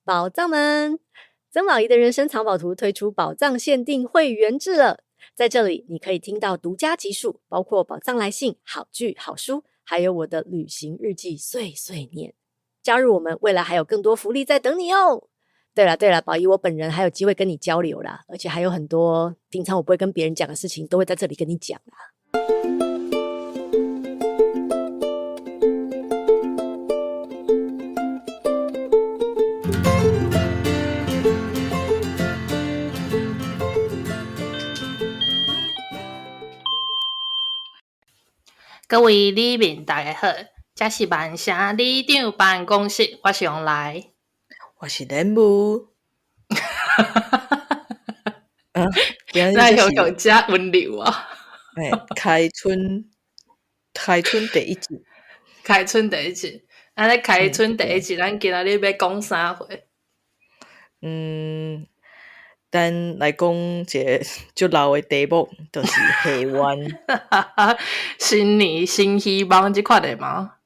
寶藏們，曾寶儀的人生藏寶圖推出寶藏限定會員制了。在這裡，你可以聽到獨家集數，包括寶藏來信、好劇、好書，還有我的旅行日記碎碎念。加入我們，未來還有更多福利在等你哦。對了對了，寶儀我本人還有機會跟你交流啦，而且還有很多平常我不會跟別人講的事情，都會在這裡跟你講啦。各位里民大家好，這是萬城里長辦公室，我是王來，我是蓮霧。啊，來雄雄遮溫柔啊！欸，開春，開春第一集，開春第一集，按呢開春第一集，咱今仔日欲講啥貨？嗯，咱來講一个足老的題目，就是下願。新年新希望這款的嗎？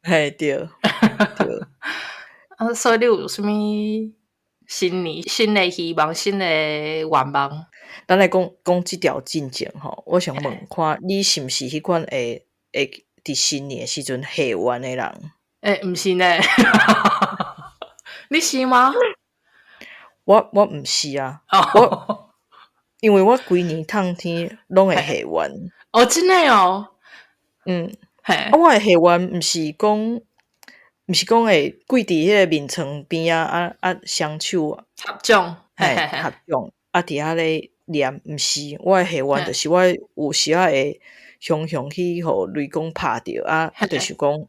嘿，對，對。啊，所以你有啥物新年新的希望、新的願望？咱來講講這條進前吼，我想問看你是毋是彼款會會佇新年的時陣下願的人？欸，毋是呢。你是嗎？我毋是啊。我因為我規年冬天攏會下願。哦，真的哦。嗯。啊，我的下願毋是講，毋是講會跪佇彼個眠床邊仔啊啊，雙手合掌，嘿，合掌啊，佇遐咧念，毋是，我的下願就是我有時仔會雄雄去予雷公拍著啊，啊，就想講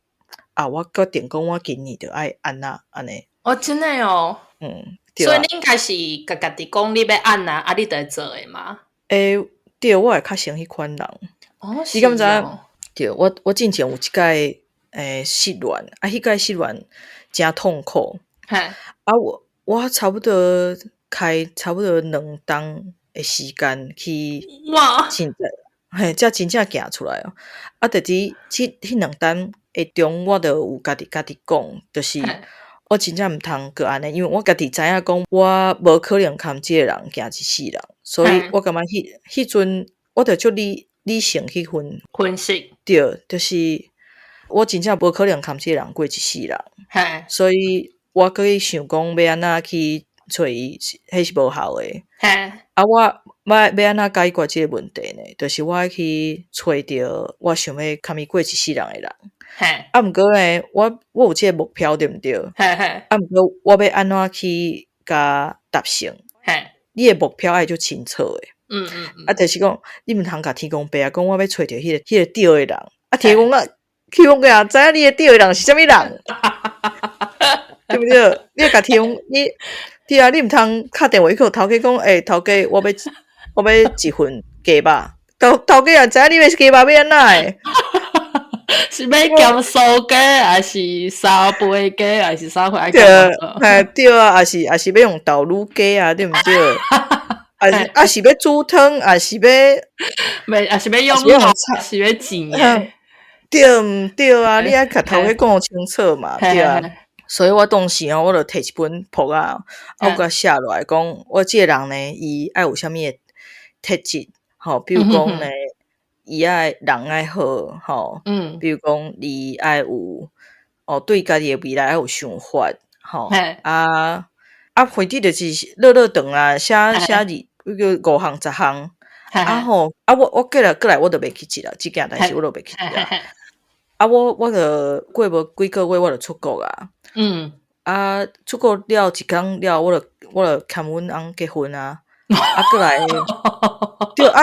啊，我決定講我今年著愛按怎按呢。哦，真的哦。嗯，所以你應該是共家己講你欲按怎，啊，你就會做的嗎？欸，對，我會較像彼款人。哦，你敢知影？對，我進前有一擺欸失戀，啊，彼擺失戀誠痛苦。啊，我差不多開差不多兩冬的時間去，真正嘿，才真正行出來哦。啊，就佇彼兩冬的中，我就有家己家己講，就是我真正毋通閣按呢，因為我家己知影講，我無可能堪這個人行一世人，所以我感覺彼陣我就足理性去分分析，對，就是我真正無可能堪這個人過一世人，所以我閣去想講欲按怎去揣伊，彼是無效的。啊，我欲按怎解決這個問題呢？就是我愛去揣著我想欲堪伊過一世人的人。啊，毋過呢，我有這個目標對毋對？啊，毋過我欲按怎去共達成？你的目標愛足清楚的。啊，就是講你毋通共天公伯啊講，我欲揣著彼個對的人。啊，天公啊，天公伯啊，知影你的對的人是啥物人？對毋對？你共天公，你對啊，你毋通敲電話去予頭家講，欸，頭家，我欲一份雞肉。頭家也知影你欲雞肉欲按怎的？是欲鹹酥雞，還是三杯雞，還是啥貨？對，嘿，對啊，還是欲用豆乳雞啊，對毋對？還是欲煮湯，還是欲，欲，還是欲用肉，還是欲煎的？對毋對啊？你愛共頭家講清楚嘛，對啊。所以我當時哦，我就提一本簿仔，啊，我共寫落來講，我這個人呢，伊愛有啥物的特質，吼，比如講呢，伊愛人愛好，吼，比如講伊愛有，哦，對家己的未來愛有想法，吼，啊啊，反正就是落落長啊，寫寫字，彼個五項十項，啊吼，啊我過來我就袂記得啦，這件代誌我就袂記得啦。啊，我就過無幾個月，我就出國啊。啊，出國了一工了，我就牽阮翁結婚啊。啊，過來，對啊，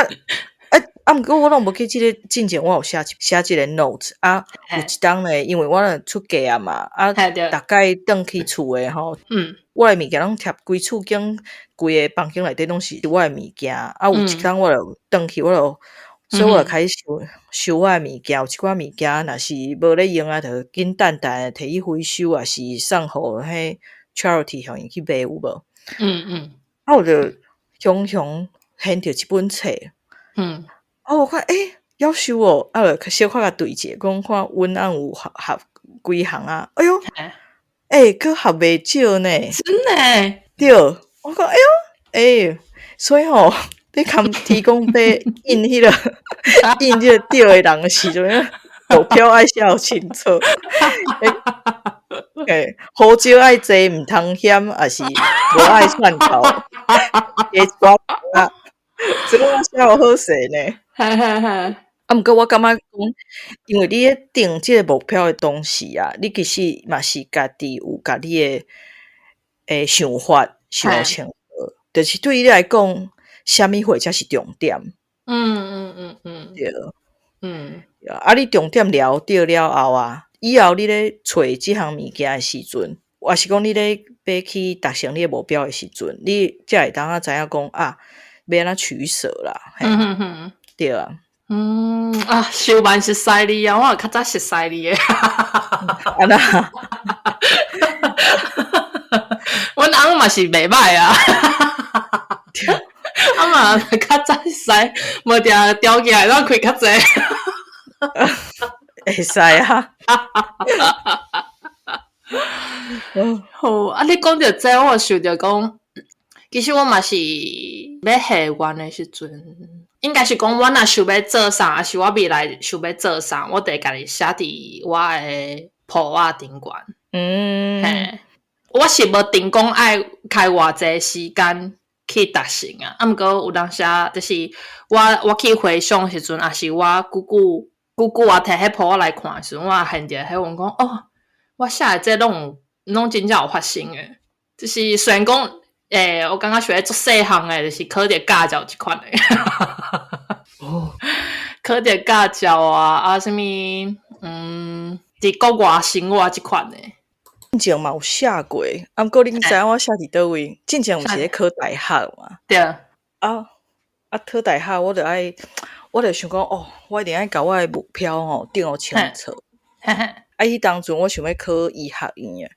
啊，毋過我攏無記這個進前，我有寫寫這個 note 啊。有一冬呢，因為我出嫁啊嘛，啊，逐擺轉去厝的吼，我的物件攏疊規厝間，規个房間內底攏是我的物件。啊，有一冬我就轉去，我就。所以我就開始收收我的物件，有一寡物件若是無咧用啊，就緊等待提去回收，抑是送予彼 charity 予𪜶去賣有無？啊，我就雄雄掀著一本冊，啊，我看欸，夭壽哦，啊，就小可共對者，講看阮翁有合幾項啊？哎喲，欸，閣合袂少呢。真的？對，我講哎喲，欸，所以吼，你堪提供欲印彼個印這個對的人的時陣，目標愛寫清楚。欸，胡椒愛濟，毋通鹹，抑是無愛蒜頭，加一寡啊，這個我寫予好勢呢。嘿嘿嘿。啊，毋過我感覺講，因為你咧定這個目標的同時啊，你其實嘛是家己有共你的想法想清楚，就是對你來講，啥物貨才是重點。對。啊，你重點了對了後啊，以後你咧揣這項物件的時陣，抑是講你咧欲去達成你的目標的時陣，你才會當啊知影講啊，欲按怎取捨啦。對啊。嗯啊，小慢熟似你啊，我較早熟似你的。按怎？阮翁嘛是袂䆀啊。啊嘛較早熟似，無定條件會當開較濟。會使啊。好，啊，你講著這，我想著講，其實我嘛是欲下願的時陣，應該是講我若想欲做啥，抑是我未來想欲做啥，我就會共伊寫佇我的簿仔頂懸。嘿，我是無定講愛開偌濟時間去達成啊，啊，毋過有當時就是我去回想的時陣，抑是我久久久久啊提彼簿仔來看的時陣，我現著彼阮講哦，我寫的這攏有攏真正有發生的，就是雖然講，欸，我感覺想欲足細項的，就是考著駕照這款的。哦，考著駕照啊，啊，啥物，佇國外生活這款的。進前嘛有寫過，啊，毋過恁知影我寫佇佗位？進前毋是咧考大學嘛？對。啊啊，考大學我就愛，我就想講，哦，我一定愛共我的目標吼定予清楚。啊，彼當陣我想欲考醫學院的。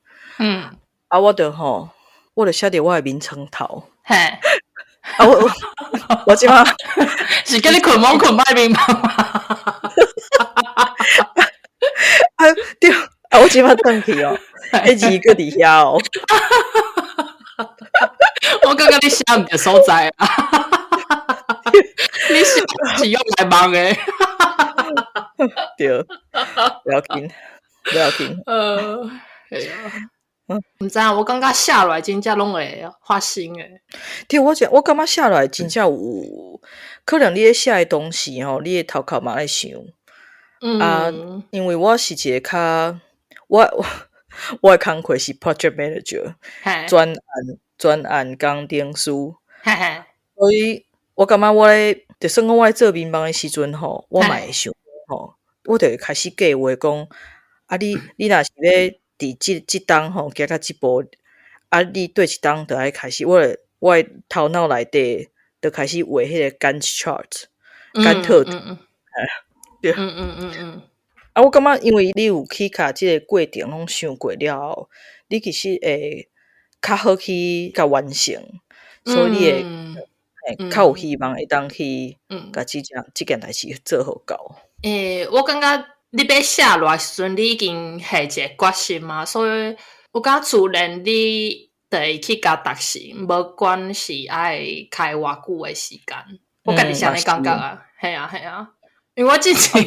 啊，我就吼，我就寫佇我的眠床頭。啊，我這馬是叫你睏罔睏歹眠嗎？啊，對，啊，我這馬轉去哦，彼字閣佇遐哦。我感覺你寫毋著所在啊！你寫是用來夢的。對，不要緊，不要緊。係啊。毋知影，我感覺寫落來真正攏會發生的。對，我感覺寫落來真正有，可能你咧寫的東西吼，你的頭殼嘛愛想。啊，因為我是一個較，我的工課是 project manager，專案工程師。所以我感覺我咧，就算講我咧做眠夢的時陣吼，我嘛會想吼，我就會開始計劃講，啊你若是欲佇這冬吼行到這步，啊你對一冬就愛開始，我的頭腦內底就開始畫彼個 Gantt chart，甘特圖。對。啊，我感覺因為你有去共這個過程攏想過了後，你其實會較好去共完成，所以你會較有希望會當去共這件代誌做好到。欸，我感覺你欲寫落來時陣，你已經下一個決心嘛，所以我感覺自然你就會去共達成，無管是愛開偌久的時間。我家己是按呢感覺啊，係啊係啊，因為我之前，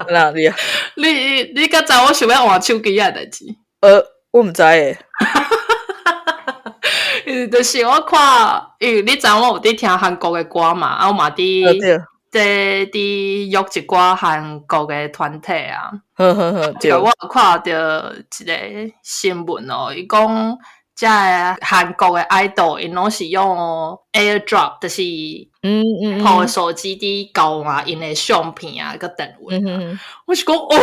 哪裡啊？你敢知我想欲換手機仔的代誌？我毋知欸。就是我看，因為你知影我有佇聽韓國的歌嘛，啊，我嘛佇佇約一寡韓國的團體啊。呵呵呵，對。我有看著一個新聞哦，伊講這个韓國的 idol 𪜶攏是用 AirDrop，就是抱手機佇交換𪜶的相片啊，佮電話。我是講，哦，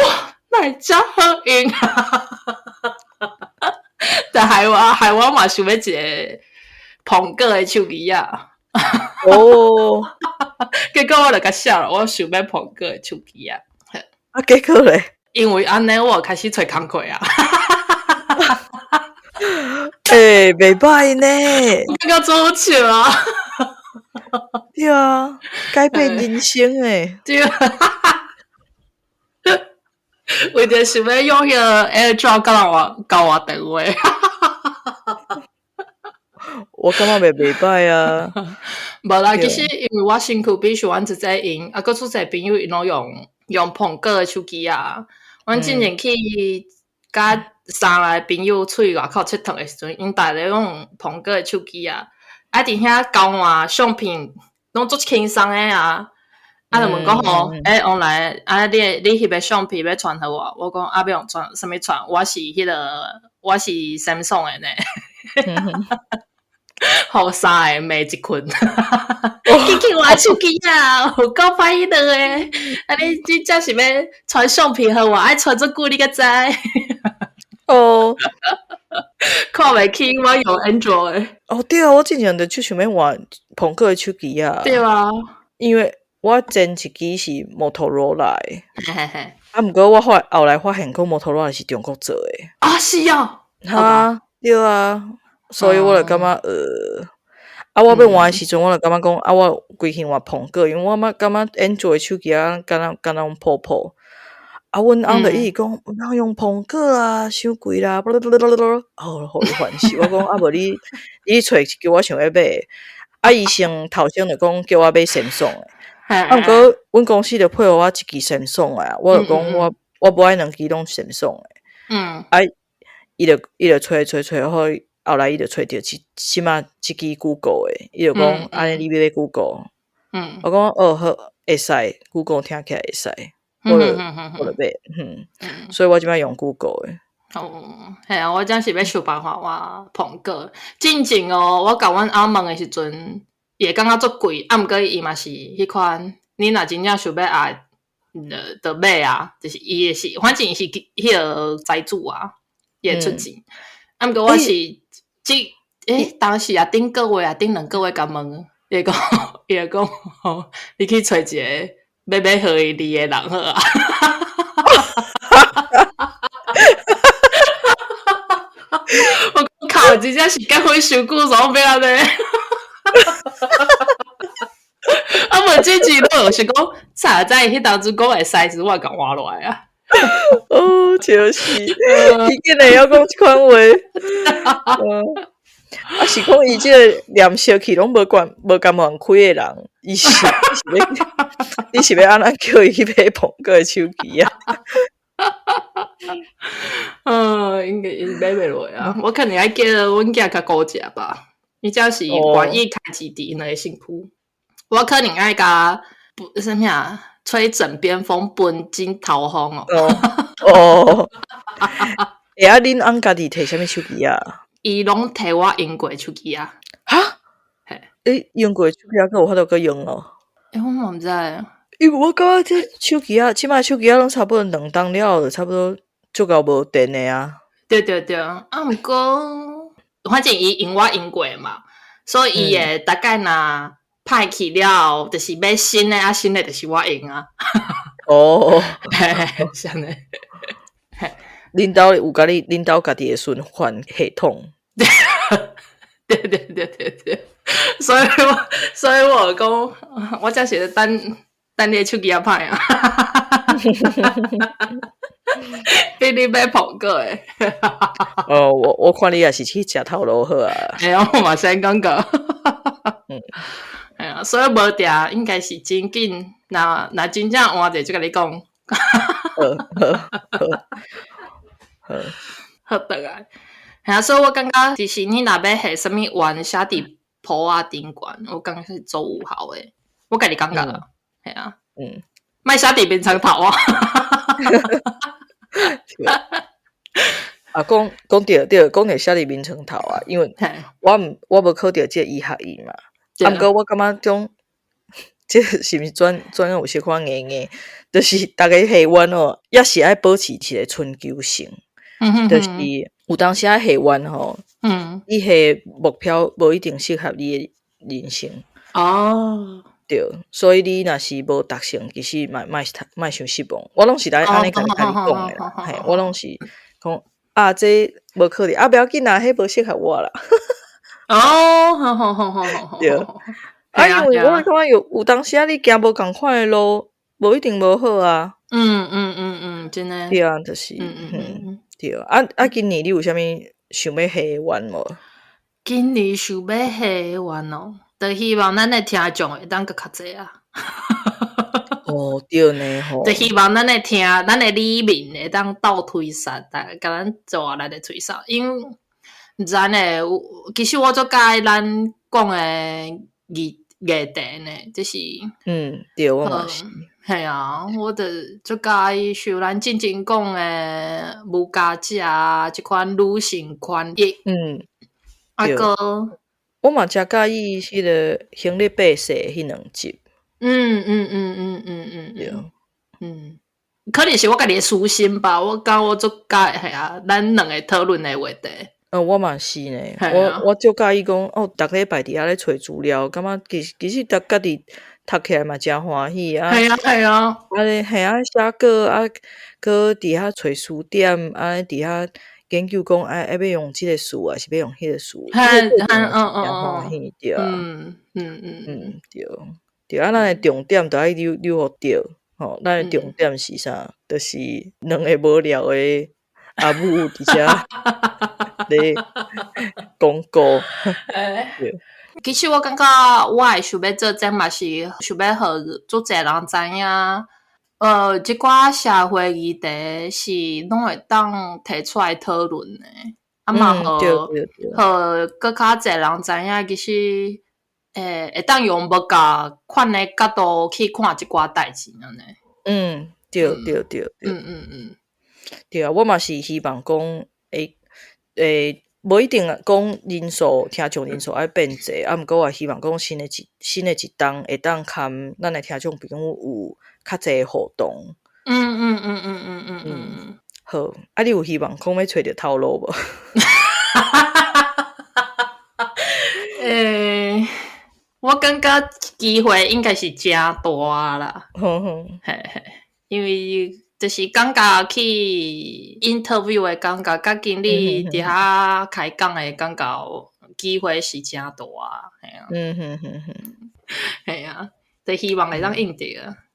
哪會遮好用啊？但害我嘛想欲一個蘋果的手機啊。哦，結果我就共寫了，我想欲蘋果的手機啊。啊，結果咧？因為按呢，我開始揣工課啊。欸，袂䆀呢。感覺足好笑啊。對啊，改變人生欸。對。為著想欲用彼个 AirDrop 佮人我交我電話。我感覺袂歹啊。無啦，其實因為我身軀比像阮這濟用，啊，閣足濟朋友𪜶攏用蘋果的手機啊。阮之前去佮三个朋友出去外口𨑨迌的時陣，𪜶逐个用蘋果的手機啊，啊，佇遐交換相片，攏足輕鬆的啊。啊，就問講吼，欸，王來，啊，你翕的相片欲傳予我，我講啊，欲用傳啥物傳？我是彼個，我是 Samsung 的呢。予三个罵一群，緊去換手機啊，有夠歹彼落的。啊，你真正是欲傳相片予我，愛傳足久你才知。哦，看袂起我用 Android。哦，對啊，我之前就就想欲換蘋果的手機啊。對啊，因為我前一支是摩托羅拉的，啊，毋過我後來發現講摩托羅拉是中國做的。啊，是哦。哈，對啊，所以我就感覺啊，我欲換的時陣，我就感覺講，啊，我規氣換蘋果，因為我感覺 Android 手機啊，敢若攏破破。啊，阮翁就一直講，毋通用蘋果啊，傷貴啦，哦，予伊煩死。我講啊，無你揣一支我想欲買，啊，伊先頭先就講叫我買 Samsung 的。啊，毋過阮公司就配予我一支 Samsung 的，我就講我無愛兩支攏 Samsung 的。啊，伊就揣揣揣，後來伊就揣著這擺這支 Google 的，伊就講按呢你欲買 Google？我講哦好，會使，Google 聽起來會使，我就買，所以我這擺用 Google 的。哦，嘿啊，我這是欲想辦法換蘋果。進前哦，我共阮翁問的時陣，伊會感覺足貴，啊，毋過伊嘛是彼款，你若真正想欲愛，就買啊，就是伊會是，反正伊是彼个財主啊，伊會出錢。啊，毋過我是這欸，當時啊，頂個月啊，頂兩個月共問，伊會講，你去揣一個欲買予伊你的人好啊。我靠，真正是結婚傷久，煞欲按呢？啊，無之前攏是講，早知彼當陣講會使時，我共換落來啊。哦，就是，伊竟然會曉講這款話。啊，是講伊這个連小氣攏無甘願開的人，伊是是欲，你是欲按怎叫伊去買蘋果的手機啊？應該買袂落啊！我可能愛叫阮囝較顧食吧。伊才是願意開錢佇𪜶兩个身軀。我可能愛共啥物啊？吹枕邊風，分枕頭風哦。哦，欸啊，恁翁家己提啥物手機啊？伊攏提我用過的手機啊。哈？欸，用過的手機啊，閣有法度閣用哦？欸，我嘛毋知。因為我感覺這手機啊，這擺手機啊，攏差不多兩冬了後，就差不多足夠無電的啊。對對對，啊，毋過反正伊用我用過嘛，所以伊會大概若歹去了後，就是買新的啊，新的就是我用啊。哦，是按呢。恁兜有共你恁兜家己的循環系統。對對對對對，所以我講，我才是等等你的手機仔歹啊。比你買蘋果的。哦，我看你也是去食頭路好啊。欸，我嘛是按感覺。嘿啊，所以無定應該是真緊，若真正換者就共你講。好好好，好，好轉來。嘿啊，所以我感覺其實你若欲下啥物願寫佇簿仔頂懸，我感覺是足有效的。我家己感覺啦，嘿啊，莫寫佇眠床頭啊。啊，講講著對，講著寫佇眠床頭啊，因為我無考著這個醫學院嘛。啊，毋過我感覺種，這是毋是轉有小可硬硬，就是逐家下願哦，抑是愛保持一個春秋性，就是有當時仔下願吼，你下目標無一定適合你的人生。哦，對，所以你若是無達成，其實嘛莫莫傷失望。我攏是來按呢共家己講的啦，嘿，我攏是講啊，這無可能啊，不要緊啦，彼無適合我啦。哦，好好好好好，對，啊，因為我感覺有當時啊，你行無仝款的路，無一定無好啊。嗯，真的。對啊，就是，嗯，對啊。啊，今年你有啥物想欲許願無？今年想欲許願哦，就希望咱的聽眾會當閣較濟啊。哦，對呢吼。就希望咱的聽，咱的里民會當鬥推捒，共咱做咱的吹哨，因為毋知呢，其實我足佮意咱講的議題呢，就是，嗯，對，我嘛是。嘿啊，我就足佮意像咱進前講的無家者啊，這款女性權益。啊閣，我嘛誠佮意彼个行李八世彼兩集。對。可能是我家己的私心吧，我感覺我足佮意彼啊，咱兩個討論的話題。我嘛是呢，我足佮意講哦，逐禮拜佇遐咧揣資料，感覺其實逐家己讀起來嘛誠歡喜啊。係啊係啊。啊咧，嘿啊，寫稿啊，閣佇遐揣詞典，啊，佇遐研究講，愛欲用這個詞，抑是欲用彼個詞，誠歡喜，對啊。對。對啊，咱的重點著愛留留予著，吼，咱的重點是啥？就是兩个無聊的阿母佇遮咧講故。對。其實我感覺我會想欲做這嘛是想欲予足濟人知影，這寡社會議題是攏會當提出來討論的，啊嘛，予予閣較濟人知影，其實會當用無仝款的角度去看這寡代誌按呢。對對對對。對啊，我嘛是希望講，會無一定講人數聽眾人數愛變濟，啊，毋過我希望講新的一冬會當含咱的聽眾朋友有較濟互動。好，啊，你有希望講欲揣著頭路無？我感覺機會應該是誠大啦。嘿嘿，因為就是感覺去 interview 的感覺，佮經理佇遐開講的感覺，機會是誠大，嘿啊。嘿啊，就希望會當應著。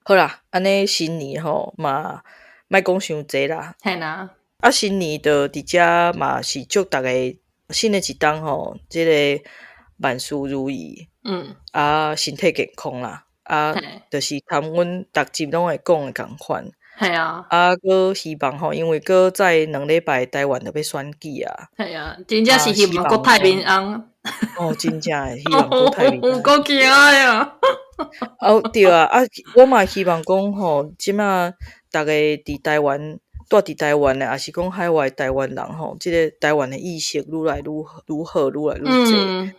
好啦，按呢新年吼嘛，莫講傷濟啦。嘿啦。啊，新年就佇遮嘛是祝逐家新的一冬吼，這个萬事如意。啊，身體健康啦。啊，就是含阮逐集攏會講的仝款。嘿啊。啊，閣希望吼，因為閣再2禮拜台灣就欲選舉啊。嘿啊，真正是希望國泰民安。哦，真正的希望國泰民安。有夠驚啊！哦，對啊，啊，我嘛希望講吼，這馬逐家佇台灣，住佇台灣的，抑是講海外台灣人吼，這个台灣的意識愈來愈愈好，愈來愈濟。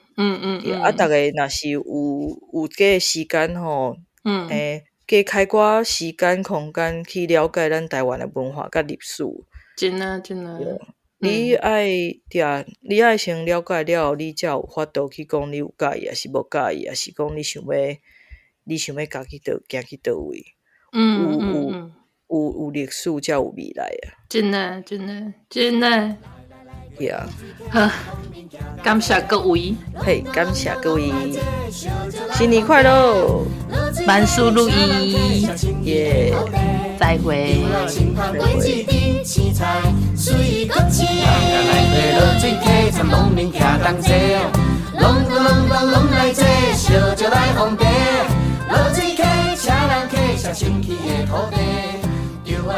啊，逐家若是有加的時間吼，加開寡時間空間去了解咱台灣的文化佮歷史。真的，真的。你愛對啊，你愛先了解了後，你才有法度去講你有佮意，抑是無佮意，抑是講你想欲家己佗行去佗位。有歷史才有未來啊！真的，真的，真的。對啊。好，感謝各位。嘿，感謝各位，新年快樂，萬事如意，耶！再會。再會。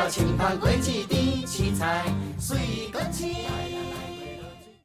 青芳果子甜，凊彩。